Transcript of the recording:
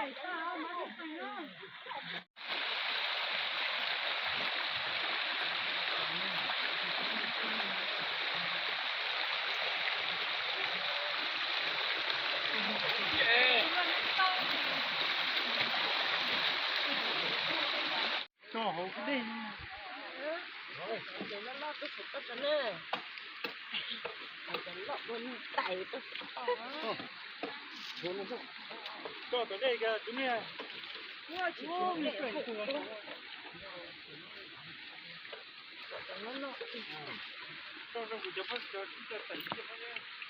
Tso hauv dej. Cov loj loj tuaj saum toj rau na. Cov loj ua ntais tuaj saum toj. Tso tom dej kiag tus niag. Tso rau kuv cov phooj ywg, cov txhua tus.